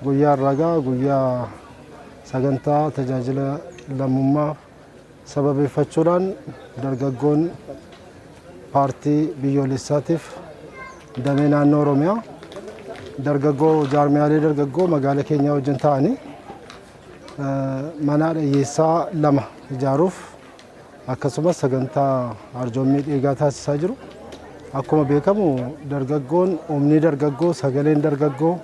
Guyyaa har'aa guyyaa sagantaa tajaajila lammummaa sababeeffachuudhaan dargaggoon paartii biyyoolessaatiif damee naannoo Oromiyaa dargaggoo jaarmiyaalee dargaggoo magaalaa keenyaa wajjin ta'anii mana hiyyeessaa 2 ijaaruuf akkasumas sagantaa arjoommii dhiigaa taasisaa jiru. Akkuma beekamu dargaggoon humni dargaggoo sagaleen dargaggoo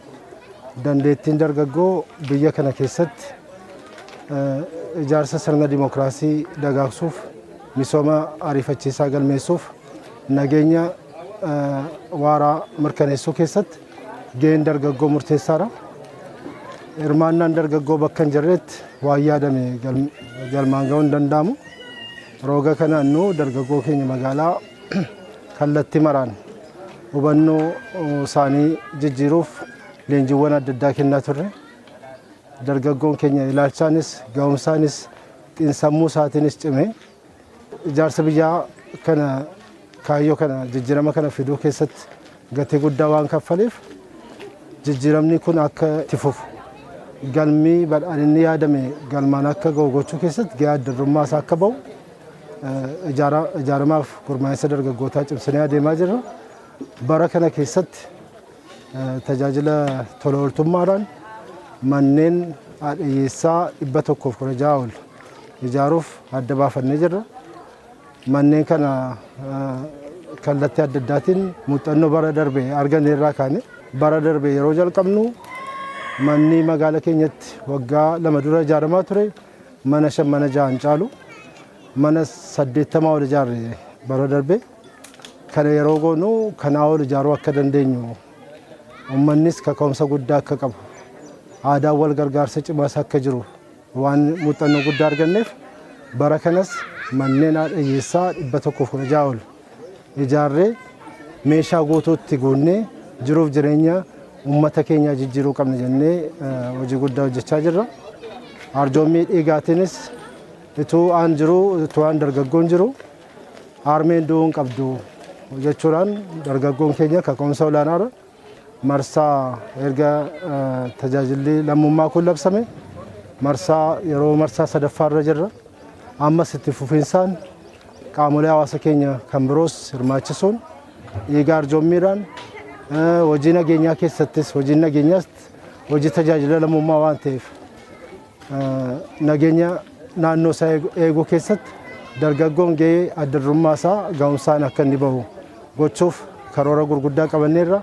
dandeettiin dargaggoo biyya kana keessatti ijaarsa sirna dimookiraasii dagaagsuuf, misooma ariifachiisaa galmeessuuf, nageenya waaraa mirkaneessuu keessatti gaheen dargaggoo murteessaadha. Hirmaannaan dargaggoo bakka hin jirretti waan yaadame galmaan ga'uu hin danda'amu. Rooga kanaan nu dargaggoo keenya magaalaa kallattii maraan hubannoo isaanii jijjiiruuf leenjiiwwan adda addaa kennaa turre. Dargaggoon keenya ilaalchaanis ga'umsaanis xiinsammuu isaatiinis cimee ijaarsa biyyaa kana kaayyoo kana jijjiirama kana fiduu keessatti gatii guddaa waan kaffaleef jijjiiramni kun akka itti fufu galmii badhaadhinni yaadame galmaan akka ga'u gochuu keessatti gahee adda isaa akka ba'u ijaaramaaf gurmaa'insa dargaggootaa cimsinee adeemaa jirra. Bara kana keessatti tajaajila tola ooltummaadhaan manneen haadha hiyyeessaa 116 ol ijaaruuf adda baafannee jirra. Manneen kana kallattii adda addaatiin muuxannoo bara darbe arganne irraa kaane bara darbe yeroo jalqabnu manni magaala keenyatti waggaa 2 dura ijaaramaa ture mana 5 mana 6 caalu mana 80 ol ijaarre bara darbe. Kana yeroo goonu kanaa ol ijaaruu akka dandeenyu uummannis kaka'umsa guddaa akka qabu aadaan wal gargaarsa cimaas akka jiru waan muuxannoo guddaa arganneef bara kanas manneen haadha hiyyeessaa 116 ol ijaarree meeshaa guutuutti guunnee jiruuf jireenya uummata keenyaa jijjiiruu qabna jennee hojii guddaa hojjechaa jirra. Arjoommii dhiigaatiinis utuu aan jiru utuu aan dargaggoon jiru harmeen du'uu hin qabdu jechuudhaan dargaggoon keenya kaka'umsa olaanaadha. Marsaa erga tajaajilli lammummaa kun labsame marsaa yeroo marsaa sadaffaarra jirra. Ammas itti fufinsaan qaamolee hawaasa keenya kan biroos hirmaachisuun dhiiga arjoommiidhaan hojii nageenyaa keessattis hojiin nageenyaas hojii tajaajila lammummaa waan ta'eef nageenya naannoo isaa eeguu keessatti dargaggoon gahee adda durummaa isaa ga'umsaan akka inni bahu gochuuf karoora gurguddaa qabanneerra.